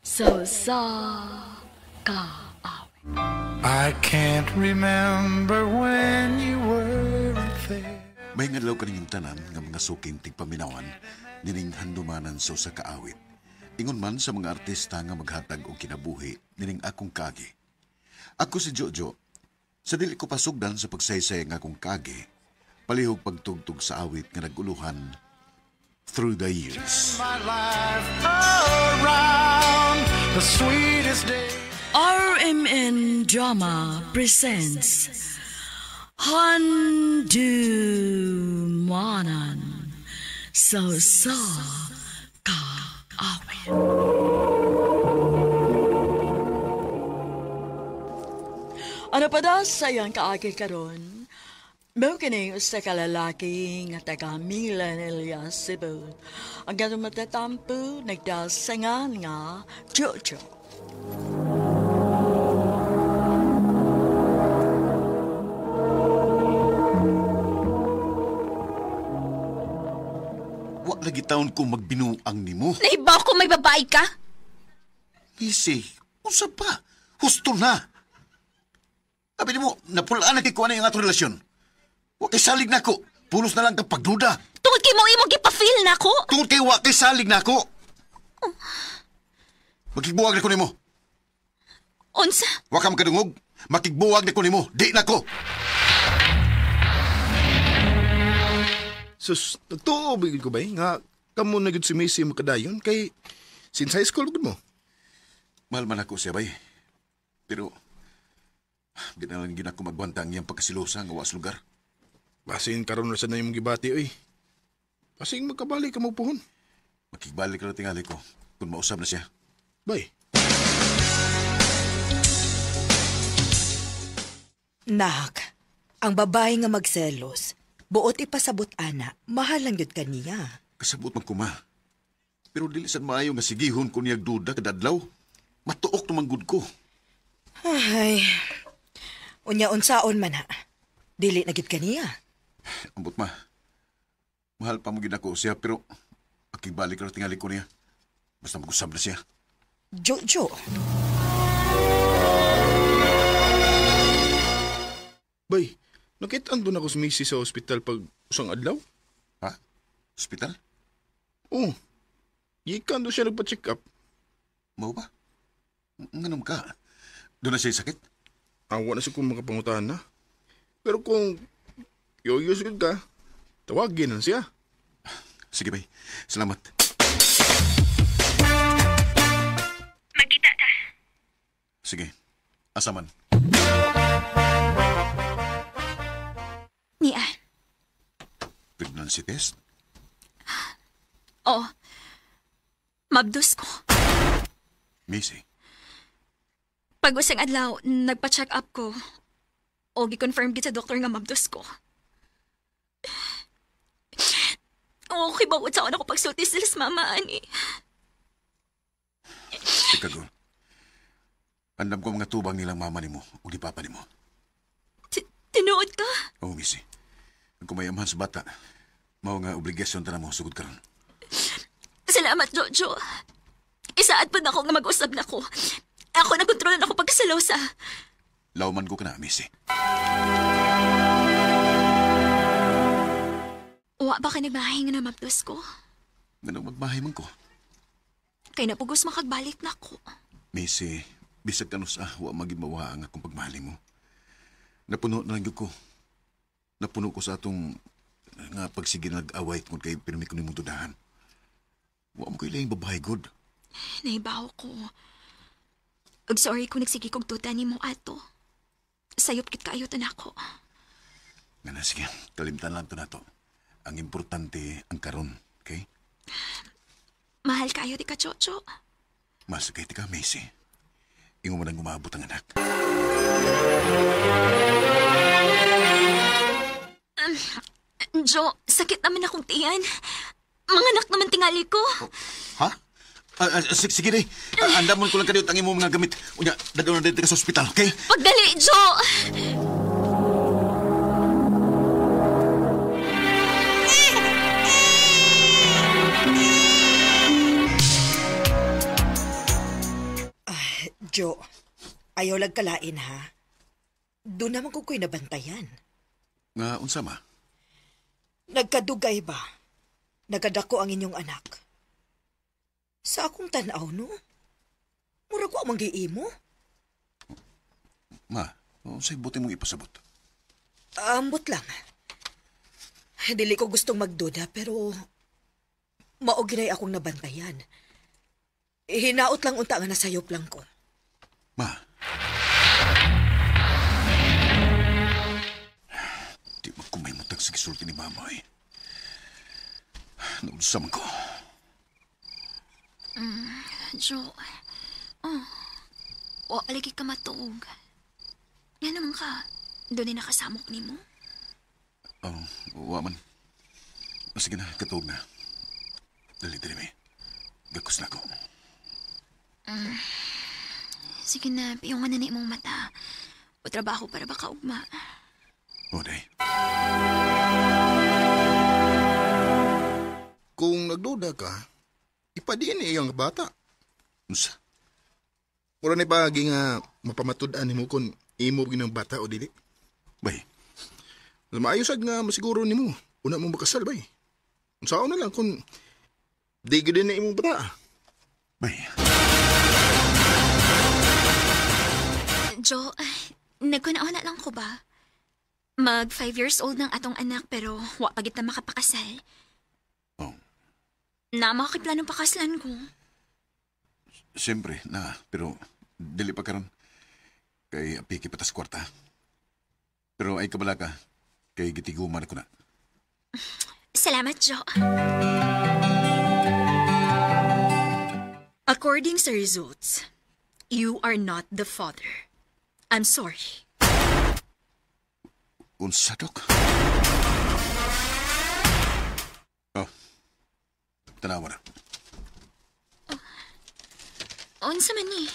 Sa usa ka awit. I can't remember when you weren't there. May ngadlaw kaninyong tanan nga mga suking tigpaminawan nining handumanan sa usa ka awit. Ingon man sa mga artista nga maghatag og kinabuhi nining akong kagi. Ako si Jojo. Sa dili ko pasugdan sa pagsaysay nga akong kagi, palihog pagtugtog sa awit nga naguluhan Through the Years. My life around, the sweetest day. RMN Drama presents Handumanan sa usa ka awit. Ano pa da sa iyang kaagi karon? Mao kini usa ka lalaki nga taga Milan Elias, Cebu. Ang gatong matatampo nagdasangan nga Jojo. Wa lagi taon ko magbinuang nimo. Naibaw ko may babae ka? Missy, unsa pa? Husto na. Abi nimo, napulaan na kay kuha na yung atong relasyon. Wa kay salig na ko. Pulos na lang kang pagduda. Tungod kay mo imong gipa-feel na ko. Tungod kay wa kay salig na ko. Makigbuwag na ko nimo. Unsa? Wa ka makadungog. Makigbuwag na ko nimo. Di na ko. Sus, nagtuo bigid ko ba nga kamo na gud si Macy makadayon kay since high school gud mo. Mahal man ako siya bay. Pero di na lang gid ako magwanta ang iyang pagkasilosa nga wa sa lugar. Basin karon na sa na imong gibati oy. Basing magkabalik ka mo puhon. Makigbalik ra tingali ko kung mausab na siya. Bay. Nak, ang babae nga magselos, buot ipasabot ana, mahal lang yun kaniya. Kasabot man kuma. Pero dili sad maayo nga sigihon ko niyag duda kadadlaw. Matuok naman gud ko. Ay, unya unsaon man ha. Dili na gid kaniya. Ambot ma. Mahal pa mo gid ako siya pero akibalik ra tingali ko niya. Basta mag-usab na siya. Jojo. Bay, nakita-an doon ako si Macy sa ospital pag usang adlaw? Ha? Ospital? Oo. Gikan doon siya nagpa-check up. Mao ba? Nganong ka? Doon na siya sakit? Awa na siya kung makapangutahan na. Pero kung curious ka, tawagin na siya. Sige, bay. Salamat. Magkita ta. Sige. Asaman. Nia. Pregnancy test? Oo. Mabdos ko. Missy. Pag usang adlaw, nagpa-check up ko. O gi-confirm gid sa doktor nga mabdos ko. Oo, kay bawat sa ako pagsulti sila sa mama, ani. Teka, girl. Andam ko mga tubang nilang mama nimo o di papa nimo. Tinuod ka? Oo, Missy. Ang kumayamahan sa bata, mao nga obligasyon ta na mo sugod karon. Salamat, Jojo. Isaad pa na ako nga mag-usab na ko. Ako na kontrolan ako pagkasalosa. Lauman ko ka na, Missy. Wa ba ka nagmahay nga na mabdos ko? Ganang magmahay man ko. Kay napugos makagbalik na ko. Missy, bisag kanus wa magimawa ang akong pagmahali mo. Napuno na lang ko. Napuno ko sa atong nga pagsige nag-away tungod kay pirmi ko nimong dudahan. Wa mo kay laing babae, good. Naibaw ko. Ug sorry kung nagsige kog tuta nimo ato. Sayop kit kaayo to nako. Nga na, sige. Kalimtan lang to nato. Ang importante ang karon, okay? Mahal kayo di ka, Chocho. Mahal sa kay ka, Macy. Ingo mo nang umabot ang anak. Jo, sakit naman akong tiyan. Mga anak naman tingali ko. Oh, ha? Sige, day. Andamon ko lang kaniyot ang imong mga gamit. Unya, dadon na dito ka sa ospital, okay? Pagdali, Jo! Jo, ayaw lag kalain ha. Doon naman ko ko'y nabantayan. Nga unsa ma? Nagkadugay ba? Nagadako ang inyong anak. Sa akong tanaw, no? Mura ko ang manggiimo. Ma, unsay buti mong ipasabot? Ambot lang. Dili ko gustong magduda, pero mao ginay akong nabantayan. Hinaot lang unta nga nasayop lang ko. Ma. Di ba kumay mutag sa gisulti ni mama eh. Naunsa man ko. Jo, oh, wa lagi ka matuog. Nga naman ka, doon ay nakasamok ni mo. Oh, wa man. Sige na, katuog na. Dali, dali, may. Gakos na ko. Sige na, piyungan na na imong mata. O trabaho para baka ugma. O, day. Kung nagduda ka, ipadiin iyang bata. Unsa? Mura ni paagi nga mapamatud-an nimo kung imo ginang bata o dili. Bay, Maayo sad nga masiguro nimo. Una mo makasal bay. Unsaon na lang kung di gyud na imong bata. Bay. Jo, nagkunauna lang ko ba? Mag 5 years old ng atong anak pero wa pa gid ta makapakasal. Oh. Na makakiplanong pakaslan ko. Siyempre, na. Pero dili pa karon. Kay apiki patas kwarta. Pero ay kabala ka. Kay gitiguman ako na. Salamat, Jo. According sa results, you are not the father. I'm sorry. Unsa, Dok? Oh. Tanawa na. Unsa man ni?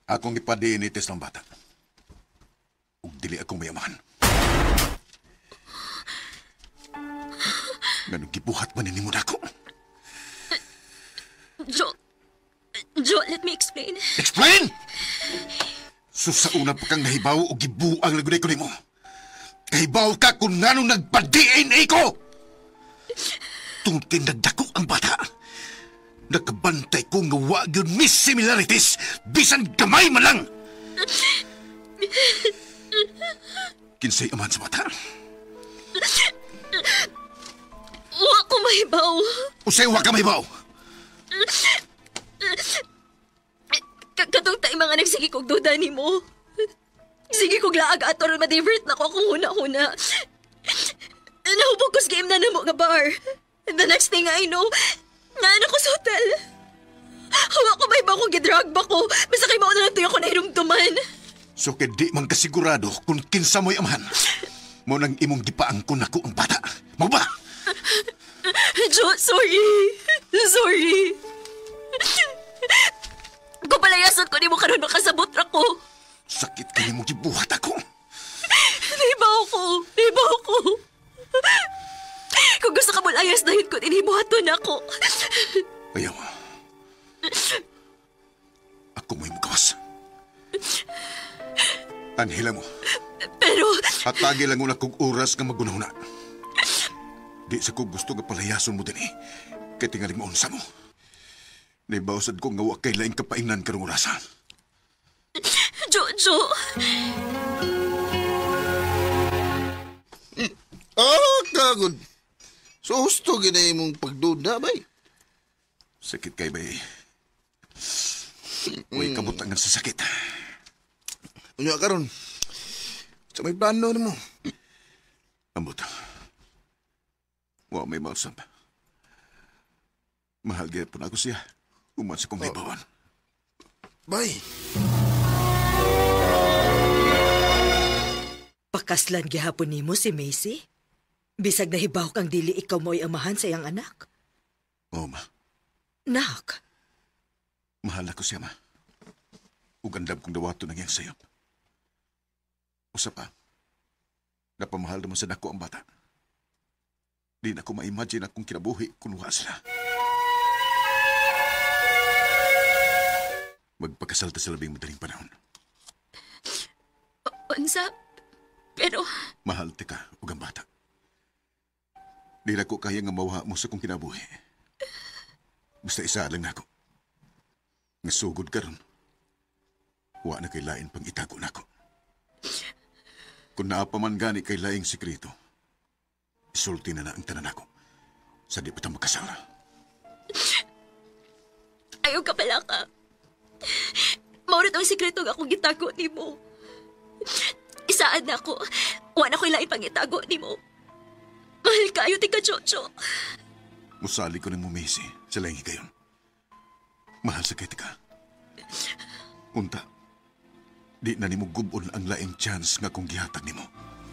Akong ipa-DNA test ng bata. Ug dili akong mayamahan. Nganong gibuhat man ni mo nako. Jo, Jo, let me explain. Explain! So sa una pa kang nahibaw o gibuang lagunay ko nimo. Kahibaw ka kung nganong nagpa-DNA ko! Tungkol kay nagdako ang bata. Nakabantay ko nga wa gyud miss similarities bisan gamay man lang. Kinsay amahan sa bata? Wa ko mahibaw. Usay wa ka mahibaw? Katong tay mga nagsige kog duda nimo. Sige kog laag ato ron ma-divert na ko akong huna-huna. Nahubog ko sa game na namo nga bar. And the next thing I know, naan ako sa hotel. Wa ko mahibaw kung gidrag ba ko. Basta kay mao na lang tuyo ko nahirumduman. So kay di man kasigurado kung kinsa mo'y amahan. Mo nang imong gipaangkon nako ang bata. Mao ba? Jo, sorry. Sorry. Kung palayason ko nimo karon makasabot ra ko. Sakit kay nimo gibuhat ako. Nahibaw ko. Nahibaw ko. Kung gusto ka mo layas dahil ko, inibuhaton ako. Ayaw. Ako mo'y mukawas. Anhela mo. Pero... Hatagi lang una kong oras nga magunahuna. Di sa ko gusto nga palayason mo din eh. Kay tingaling maunsa mo. Naibawsad ko nga wa kay laing kapaingnan karong orasa. Jojo! Oh, kagod. So, husto ginay mong pagduda, bay. Sakit kay bay. Uy, kabutangan sa sakit. Unya karon. Sa may plano nimo. Ambot. Wa may mausap. Mahal gyud ako siya. Human sa kong hibawan. Bay. Pakaslan gihapon nimo si Macy? Bisag nahibaw kang dili ikaw mo'y amahan sa iyang anak. Oo, ma. Nak. Mahal ako siya, ma. Ug andam kong dawato ng iyang sayop. Usa pa, napamahal naman sa nako ang bata. Di na ko ma-imagine akong kinabuhi kung wa sila. Magpakasal ta sa labing madaling panahon. Unsa? Pero, Mahal ti ka ug ang bata. Di na ko kaya nga mawa mo sa kong kinabuhi. Basta isa lang nako. Nga sugod karon. Wa na kay lain pang itago nako. Kung naa pa man gani kay laing sekreto, isulti na na ang tanan nako. Sa di pa ta makasal. Ayaw ka pala ka. Mao ra ang sikreto nga akong gitago nimo. Isaad na ako. Wa na ko'y lain pang itago nimo. Mahal kaayo tika, Jojo. Musali ko nimo, Macy, sa laing higayon. Mahal sa kay ka. Unta, di na nimo gub-on ang laing chance nga kung gihatag nimo.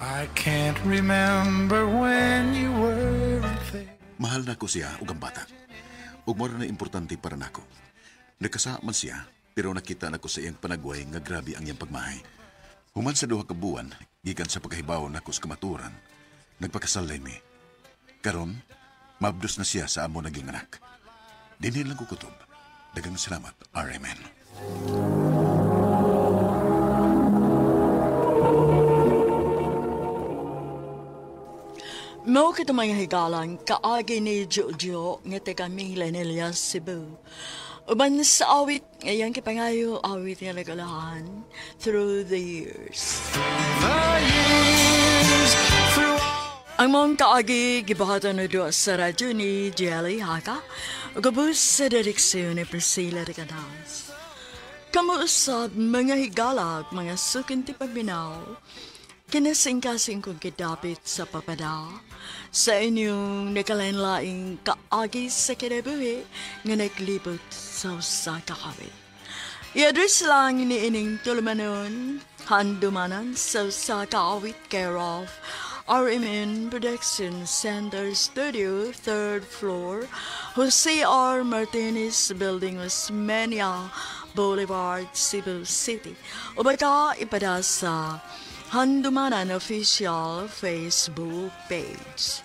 I can't remember when you weren't there. Mahal nako siya ug ang bata. Ug mao na importante para nako. Nakasa man siya, pero nakita nako sa iyang panagway nga grabe ang iyang pagmahay. Human sa 2 ka buwan, gikan sa pagkahibaw nako sa kamaturan, nagpakasal mi. Karon, mabdos na siya sa amo naging anak. Dinhi lang ko kutob. Daghang salamat, RMN. Mao kita mga higalan, kaagi ni Jojo nga taga Milanilla, Cebu. Uban sa awit, ngayang kipangayo, awit nga nagalahan through the years. The years through Ang mga kaagi, gibuhatan na doon sa radyo ni Jelly Haka, gabus sa direksyon ni Priscilla de Canals. Kamuusab mga higalag, mga sukinti pagbinaw, kinasingkasing kong kidapit sa papada, sa inyong nakalain-laing kaagi sa kinabuhi nga naglibot sa usa ka kawit. I-address lang ni ining tulumanon, handumanan sa usa ka awit care of RMN Production Center Studio, 3rd floor, Jose R. Martinez Building, Osmeña Boulevard, Cebu City. O baka ipada sa Handumanan Official Facebook page.